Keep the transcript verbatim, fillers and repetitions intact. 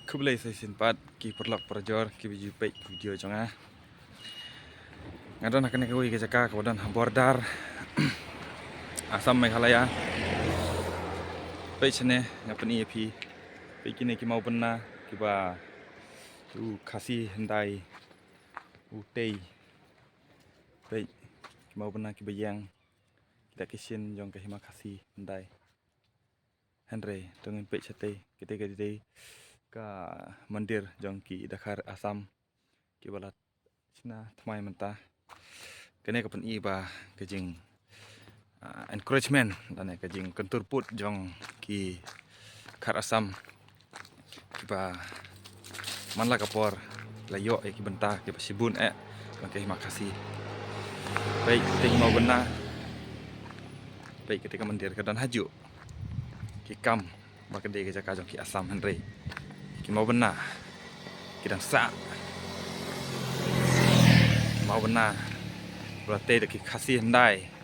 Khublei sa shisien pat ki paralok parajor kiba ju peit video jong nga. Nga don ha kane kawei ka jaka kaba don ha border Assam Meghalaya. Peit shane nga pyni ïa phi. Peit kine ki mawbynna kiba u Khasi hyndai u tei. Peit ki mawbynna kiba ïeng. Kita ki shin jong ka hima Khasi hyndai. Hynrei to ngin peit shatei, kita ka dei ka mandir jong ki Dkhar Assam kiba la shna thymmai mynta. Kane ka pyni ba ka jing ah, encouragement lane ka jingkyntur pud jong ki Khar Assam kiba man la ka por la ïoh ïa ki bynta kiba shibun eh jong ka hima Khasi. Peit kita ki mawbynna. Peit kita ka mandir ka don hajuh ki kam ba ka dei ka jaka jong ki Assam, hynrei ki mawbynna ki dang sah. Mawbynna ba la tei da ki Khasi hyndai.